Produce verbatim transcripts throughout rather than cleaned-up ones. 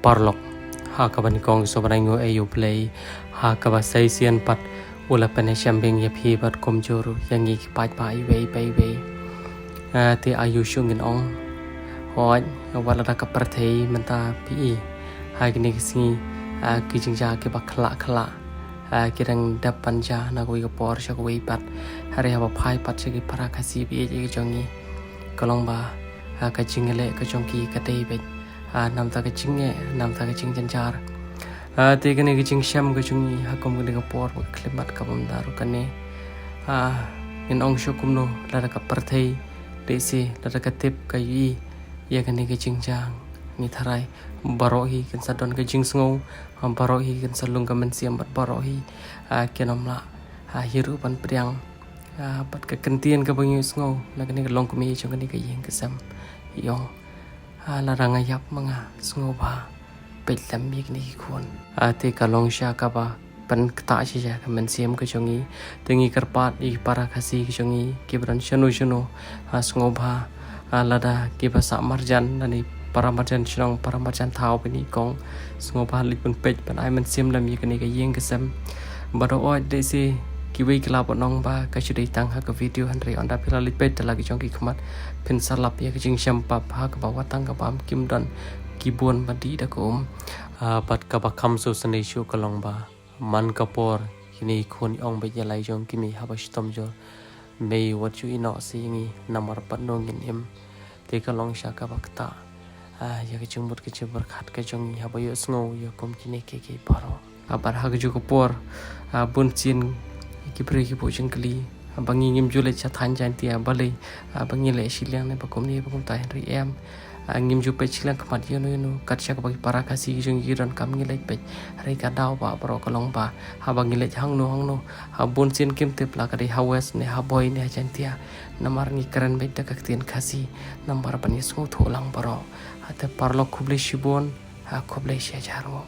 Paralok, ha kaba nyngkong sngewbha ban ai nguh ïa U Blei, ha kaba sa shisien pat u la pynïashem biang ïa phi bad kumjuh ruh ïa ngi ki paidbah iwei pa iwei. Ah, te aïu shuh ngin ong. Hooid, wat lada ka pyrthei mynta phi i ha kine ki sngi, ah, ki jingjia kiba khlah khlah, ah, ki dang dep ban jia na kawei ka por sha kawei pat. Hynrei haba phai pat sha ki para Khasi ba ïeit ka jong ngi, ka long ba, ah, ka jingïaleh ka jong ki ka dei beit, ah, namar ka jingeh, namar ka jingjynjar. Ah, te kane ka jingshem ka jong ngi ha kum kane ka por ba ka khyllipmat ka bym da ruh kane. Ah, ngin ong shuh kumno, lada ka pyrthei, lehse lada ka tip ka ïohi ïa kane ka jingjia, ngi tharai baroh hi kin sa don ka jingsngew, ah, baroh hi kin sa lung ka mynsiem bad baroh hi, ah, kin ym lah, ah, hi ruh ban pdiang. Ah, bad ka ktien kaba ngi sngew na kane ka longkmie jong kane ka ïing ka sem, i ong, ah, lada nga ïap ma nga sngewbha peit lem ïa kine ki khun. Ah, te ka long shisha kaba pynktah shisha ka mynsiem ka jong ngi. Te ngi kyrpad ïa ki para Khasi ka jong ngi kiba don shano shano, ah, sngewbha, ah, lada kiba sah marjan lane para marjan shnong, para marjan thaw ba ngi kong, sngewbha leit ban peit ban ai mynsiem lem ïa kane ka ïing ka sem. Bad hooid, lehse kiwei ki lah ban ong ba ka shu dei tang ha ka video, hynrei ynda phi la leit peit da la ki jong ki khmat, phin sa lap ïa ka jingshem pap ha kaba wat tang ka bam kim don ki bun ba dih da ka um. Ah, bad kaba kham sngewsynei shuh ka long ba man ka por kine ki khun ong beit ïa la i jong ki mei haba shitom jur, mei wat ju ïeh noh seh ïa ngi, namar pat no ngin im. Te ka long shisha kaba ktah, ah, ïa ka jingmut ka jingpyrkhat ka jong ngi haba ïohsngew ïa kum kine kiei kiei baroh. Ah, bad ha kajuh ka por, ah, bunsien ki briew ki buh jingkylli, ah, ba ngi ngim ju leit sha thaiñ Jaintia balei, ah, ba ngi leh shiliang ne ba kumne ba kumta, hynrei em, ah, ngim ju peit shiliang khmat ïano ïano, kat sha kaba ki para Khasi ki jong ngi ki donkam ngi leit peit. Hynrei ka daw ba baroh ka long ba haba ngi leit hangno hangno, ha bunsien kim tip la ka dei ha West ne ha Bhoi ne ha Jaintia, namar ngi kren beit da ka ktien Khasi namar ban ïasngewthuh lang baroh. Ah, te paralok, khublei shibun, ah, khublei shihajar nguh.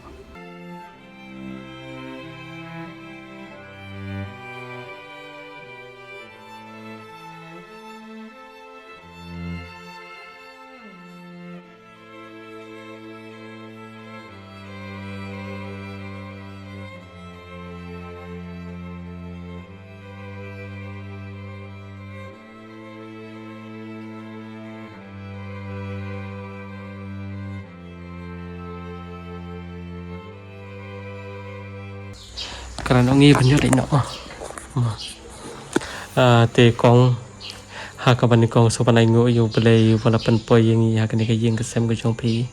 Kren ong i ban ïoh leit noh. Ah, te kong, ha kaba nyngkong sngewbha ban ai nguh ïa U Blei uba la pynpoi ïa ngi ha kane ka ïing ka sem ka jong phi.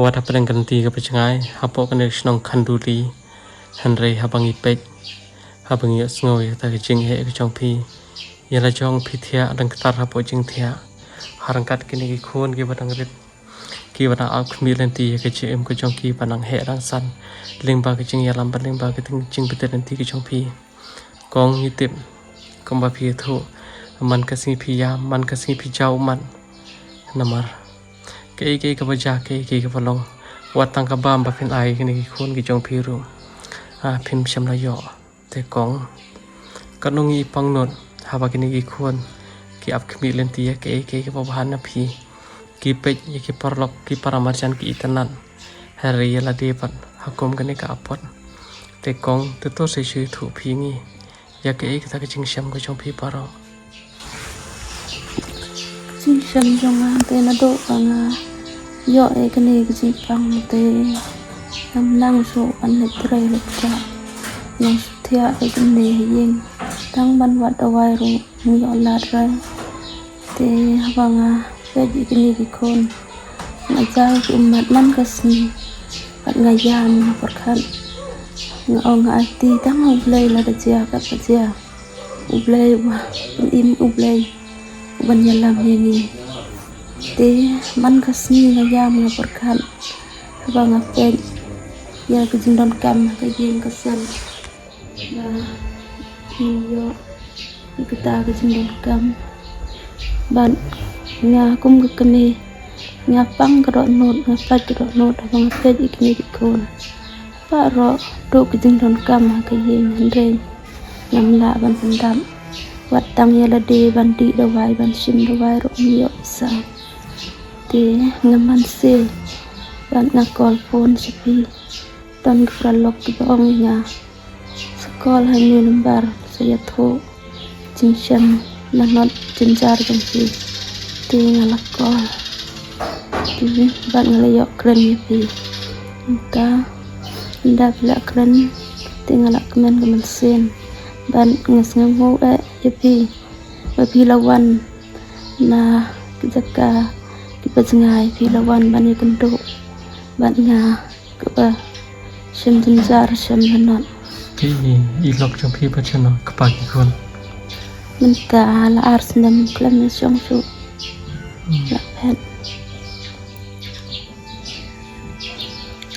Wat hapdeng ka lynti kaba jngai hapoh kane ka shnong Khanduli, hynrei haba ngi peit, haba ngi ïohsngew ïa kata ka jingeh ka jong phi, ïa la jong phi thiah dang ktar hapoh jingthiah ha ryngkat kine ki khun kiba dang rit, kiba dang ap khmih lynti ïa ka jingim ka jong ki ba nang heh nang san lyngba ka jingïalam bad lyngba ka jing, jingbit lynti ka jong phi. Kong, ngi tip kumba phi ïathuh, man ka sngi phi ïam, man ka sngi phi jaw ummat. Namar kaei kaei kaba jia, kaei kaei kaba long, wat tang ka bam ba phin ai kine ki khun ki jong phi ruh, ah, phim shym la ïoh. Te kong, katno ngi pang nud haba kine ki khun ki ap khmih lynti ïa kaei kaei kaba bha na phi. Ki peit ïa ki paralok, ki para marjan ki itynnad, hynrei ïa lade pat ha kum kane ka apot. Te kong, te to sa shu ïathuh phi ngi ïa kaei kata ka jingshem ka jong phi baroh. Ka jingshem jong nga te naduh ba nga ïoh ïa kane ka jingpang te ngam nang shuh ban leit trei leit jah, nang shu thiah ha kane ka ïing, tang ban wad dawai ruh ngam ïoh lad re. Te haba nga peit ïa kine ki khun, nga jaw ki ummat man ka sngi, bad nga ïam, nga pyrkhat, nga ong, nga aiti tang ha U Blei lada jia katba jia. U Blei uba pynim, U Blei uban ïalam ïa ngi. Te man ka sngi nga ïam, nga pyrkhat, haba nga peit ïa ka jingdonkam ha ka ïing ka sem, ba ngin ïoh ïa kata ka jingdonkam. Bad nga kum ka kmie, nga pang ka dohnud, nga pait ka dohnud haba nga peit ïa kine ki khun. Baroh duh ka jingdonkam ha ka ïing, hynrei ngam lah ban pyndap. Wat tang ïa lade ban dih dawai, ban shim dawai ruh ngam ïoh pisa. Te nga man se Bad nga call phone sha phi. Don ki paralok kiba ong ïa nga, sa call ha ine i number, sa ïathuh jingshem nanot jynjar jong phi. Te nga la call. Te bad nga la ïoh kren ïa phi. Mynta ynda phi la kren, te nga la kmen ka mynsiem. Bad nga sngewnguh eh ïa phi ba phi la wan na ki jaka kiba jngai, phi la wan ban ïakynduh bad nga kaba shem jynjar shem nanot. Te i lok jong phi pat shano, kpa ki khun? Mynta la ar snem khlem shong shuh. Hmm. La phet.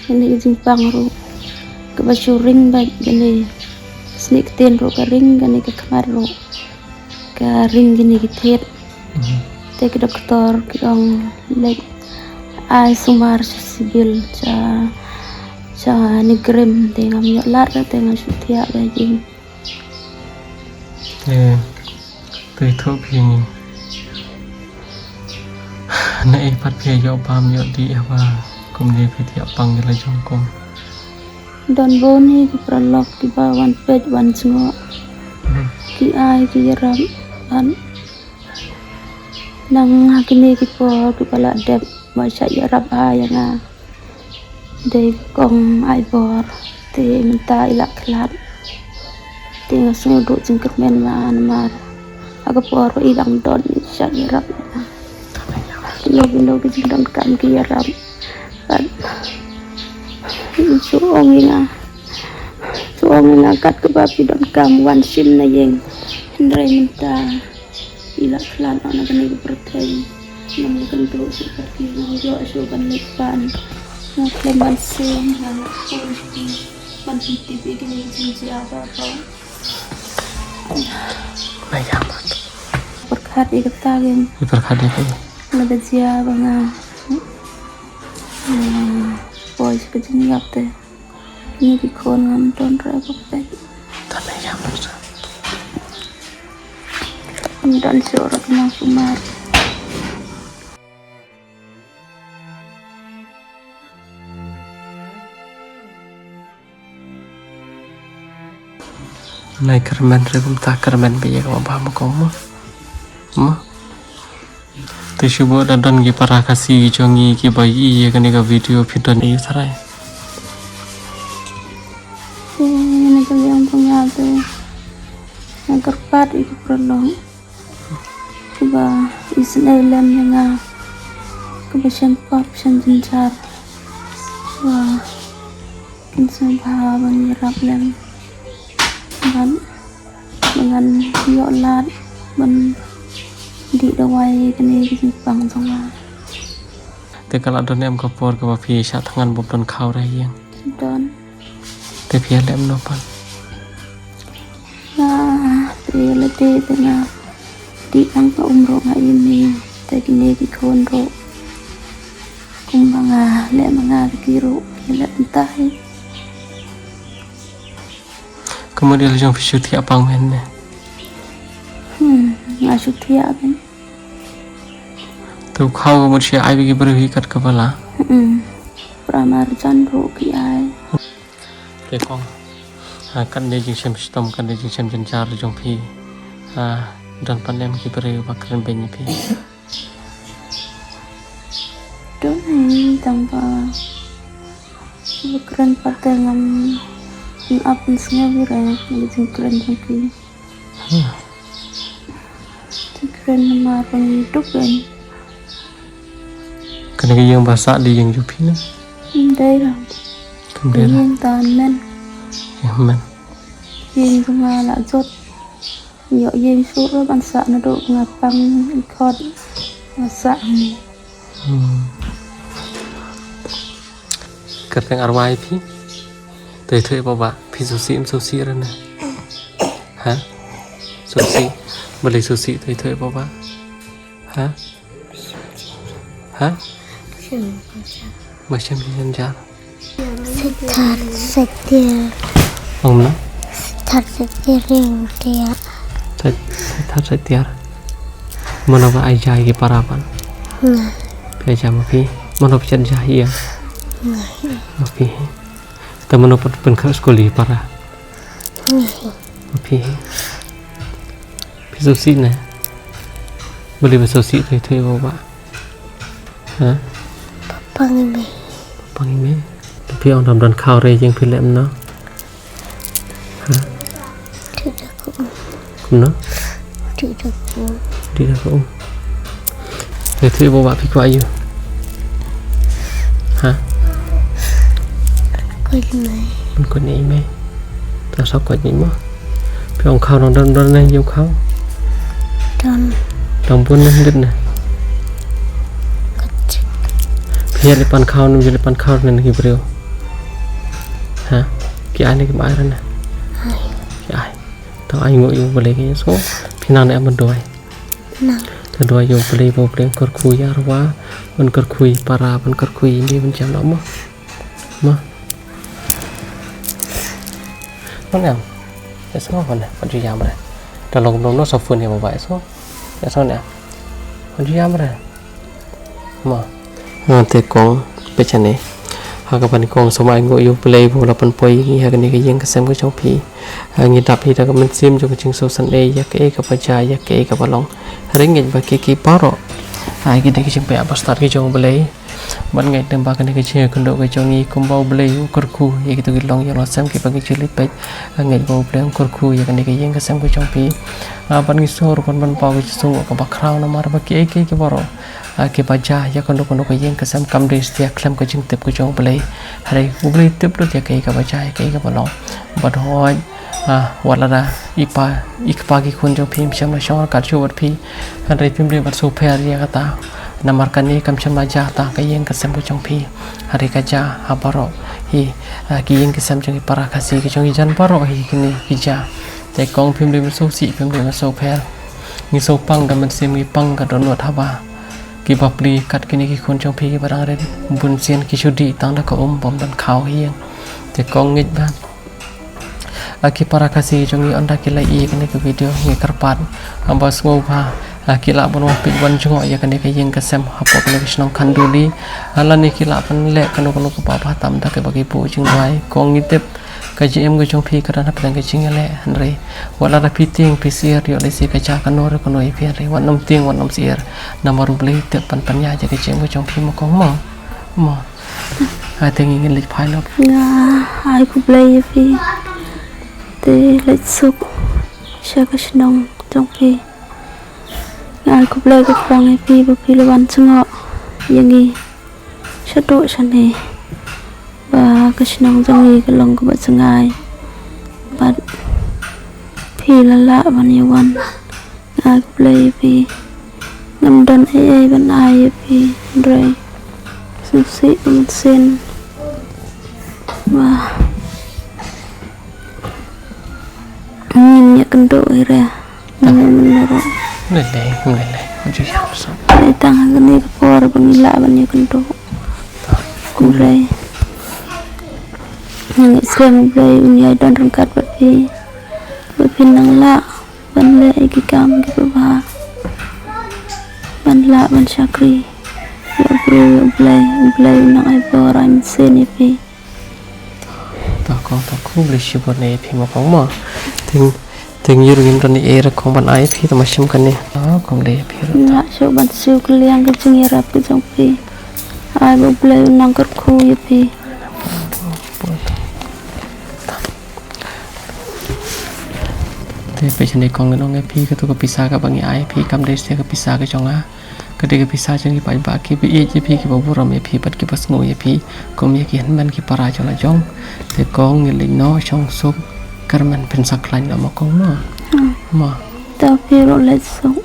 Kane ka jingpang ruh kaba shu ring bad kane ka snieh ktien ruh ka ring, kane ka khmat ruh ka ring, kine ki thied. Mhm. Te ki doktor ki ong leit ai sumar sha civil, sha, sha NEIGRIHMS, te ngam ïoh lad, te nga shu thiah ba ïing. Te, te ïathuh phi ngi, naei pat phi ïoh bam ïoh dih haba kumne phi thiah pang ïa la jong kum? Don bun hi ki paralok kiba wan peit wan jngoh. Hmm. Ki ai ki ïarap, bad nang ha kine ki por kiba la dep ba shah ïarap ai ïa nga. Dei kong Aibor, te mynta i la khlad. Te nga sngew duh jingkyrmen ma namar ha ka por ba i dang don i shah ïarap ïa nga. Kino kino ki jingdonkam ki ïarap. Bad shu ong ïa nga, shu ong ïa nga kat kaba phi donkam wan shim na ïing. Hynrei mynta i la khlad noh na kane ka pyrthei. Ngam kynduh shuh pat ki, ngam ïoh shuh ban leit pan. Nga khlem ban sngewthuh, nga la phone sha phi ban pyntip ïa kine ki jingjia baroh. Na ïa mat. Pyrkhat ïa kata kein. Pyrkhat ïa kata. Lada jia ba nga, hmm, poi sha ka jingïap te, kine ki khun ngam don ruh ba peit. Tang ïa ma sa. Ngam don shuh ruh ki nongsumar. Nai kyrmen re kumta, kyrmen bha ïa kaba bha ma ko mo. Mo. Te shu bud da don ki para Khasi ki jong ngi kiba ïohi ïa kane ka video, phi don ïa tharai. Te na ka liang jong nga te nga kyrpad ïa ki paralok kiba isynei lem ïa nga, kiba shem pop shem jynjar, ba kin sngewbha ban ïarap lem. Bad ba ngan ïoh lad ban dih dawai ïa kane ka jingpang jong nga. Te ka la don em ka por kaba phi shah thngan bym don khaw re ïing? Don. Te phi ïaleh kumno pat? Nga, te ïaleh te, te nga dih tang ka um ruh nga im hi. Te kine ki khun ruh kumba nga leh ma nga, te ki ruh ki leh kumta hi. Ka mut ïa la jong phi shu thiah pang myn ne? Hmm, nga shu thiah pang. Te u khaw ka mut shu ai bad ki briew hi kat kaba la? Hmm. Para marjan ruh ki ai. Te kong, ha, katne jingshem shitom, katne jingshem jynjar jong phi, ha, don pat em ki briew ba kren beiñ ïa phi? Don hi, tang ba ba kren pat te ngam ap, ngam sngew ïa re, ïa ki jingkren jong ki. Hmm. Jingkren namar ba ngi duk ïa. Kane ka ïing ba sah dei ïing jong phi ne? Ym dei la. Kam dei la. Ïing ta men. Ïa men. Ïing jong nga la jot. Ïoh ïing shuh ruh ban sah naduh nga pang i khot nga sah hangne. Hmm. Kyrteng arwai phi. Te ïathuh ïa papa, phi sngewsih ym sngewsih re ne? Ha? Sngewsih. Balei sngewsih, te ïathuh ïa papa? Ha? Ha? Ba shem jynjar. Saitar Saitiar. Ong kumno? Saitar Saitiar Riewtiah. Sai-, Saitar Saitiar. Mano ba ai ja ïa ki para pat? Nga. Phi ai ja ma phi? Mano ba shet ja ïa? Nga hi. Nga phi hi. Te mano pat pynkhah skul ïa para? Nga hi. Nga phi hi. Phi sngewsih ne? Balei phi sngewsih, ïathuh ïa u bah? Ha? Papa ngi mei. Papa ngi mei. Te phi ong dam don khaw re jing phi lem no? Ha? Ti da ku. Kumno? Ti da ku. Ti da ku. Te phi ba ba phi kwah ïa u? Ha? Kwah ïa mei. Kwah ïa mei. Ta sa kwah ïa mei mo. Phi ong khaw nang don don ne ïa u khaw? Don. Dang bun ne dit ne? Kachik. Phi ïa li pan khaw ne, ïa li pan khaw ne ki briew. Ha? Ki ai ne ki ba ai re ne? Ai. Ki ai. Tang ai nguh ïa u Blei ki so. Phi nang ne em ban duwai? Nang. Te duwai ïa u Blei ba u Blei un kyrkhu ïa u Arwa, un kyrkhu ïa para, un kyrkhu ïa ngi ban jam noh mo. Mo. Mo ne em? Ïa so mo ne? Pat ju ïam re. Da long dom no sa phone ïa u bah ïa so. Ïa so ne em? Pat ju ïam re. Mo. Ha, te kong, peit shane. Ha kaba nyngkong sa ma ai nguh ïa u Blei ba u la pynpoi ïa ngi ha kane ka ïing ka sem ka jong phi. Ha, ngi dap hi da ka mynsiem jong ka jingsngewsynei ïa kaei kaba jia, ïa kaei kaba long. Hynrei ngeit ba ki ki baroh, ha, ki dei ki jingpynïaid ba stad ki jong u Blei. Bad ngeit ba kane ka jingïakynduh ka jong ngi kumba u Blei u kyrkhu ïa kito ki longïing longsem kiba ngi ju leit peit. Ha, ngeit ba u Blei un kyrkhu ïa kane ka ïing ka sem ka jong phi. Ha, bad ngi sngew ruh ban pynpaw ka jingsngewnguh kaba khraw namar ba kiei kiei ki baroh, ah, kiba jia ïa kano kano ka ïing ka sem kam dei satia khlem ka jingtip ka jong u Blei. Hynrei u Blei u tip lut ïa kaei kaba jia, ïa kaei kaba long. Bad hooid, ah, wat lada i pa i kpa ki khun jong phi ym shym la shong ryngkat shuh bad phi, hynrei phim dei ban sngewpher ïa kata. Namar kane kam shym la jia tang ka ïing ka sem ka jong phi, hynrei ka jia ha baroh hi, ah, ki ïing ki sem jong ki para Khasi ki jong ki jan baroh hi kine ki jia. Te kong phim dei ban sngewsih, phim dei ban sngewpher. Ngi sngewpang da mynsiem, ngi pang ka dohnud haba ki bapli kat kine ki khun jong phi kiba dang rit, bunsien ki shu dih tang da ka um bym don khaw ha ïing. Te kong ngeit ba, ah, ki para Khasi jong ngi ynda ki la ïohi ïa kane ka video ngi kyrpad, ah, ba sngewbha, ah, ki lah ban wan peit wan jngoh ïa kane ka ïing ka sem hapoh kane ka shnong Khanduli. Ah, lane ki lah ban leh kano kano kaba bha tam da kaba ki buh jingduwai. Kong ngi tip ka jingim ka jong phi ka don hapdeng ka jingïaleh, hynrei wat lada phi tieng phi syier ïoh lehse ka jia kano re kano ïa phi, hynrei wat nym tieng wat nym syier. Namar u Blei u tip ban pynïaid ïa ka jingim ka jong phi mo kong mo. Mo. Ai te ngi ngin leit phai noh. Nga ai khublei ïa phi. Te leit suk sha ka shnong jong phi. Nga ai khublei khublei ïa phi ba phi la wan jngoh ïa ngi shaduh shane. Ba ka shnong jong ngi ka long kaba jngai. Bad phi la lah ban ïa wan. Nga ai khublei ïa phi. Ngam don ei ei ban ai ïa phi, hynrei sngewsih ba mynsiem ba ngin ïakynduh hi re. Mynne mynne ruh. Lei lei, lei lei. Ju ïa sa. Lei tang ha kane ka por ba ngi lah ban ïakynduh. Hynrei nga ngeit skhem U Blei un ïai don ryngkat bad phi. Ba phin nang lah ban leh ïa ki kam kiba bha, ban lah ban shakri ïa u briew ïa U Blei. U Blei un nang ai bor ai mynsiem ïa phi. To kong, to khublei shibun ïa phi mo kong mo. Te, te ngi ruh ngim don ei ei re kong ban ai ïa phi, to ma shim kane. To khublei ïa phi ruh. Nga shu ban siew kylliang ka jingïarap ka jong phi. Ai ba U Blei un nang kyrkhu ïa phi. Te peit shane kong, ngan ong ïa phi, kato ka pisa kaba ngi ai ïa phi kam dei satia ka pisa ka jong nga. Ka dei ka pisa jong ki paidbah kiba ïeit ïa phi, kiba burom ïa phi bad kiba sngew ïa phi kum ïa ki hynmen ki para jong la jong. Te kong, ngin leit noh shong suk, kyrmen phin sa khlaiñ noh mo kong mo. Hmm. Mo. To phi ruh leit suk.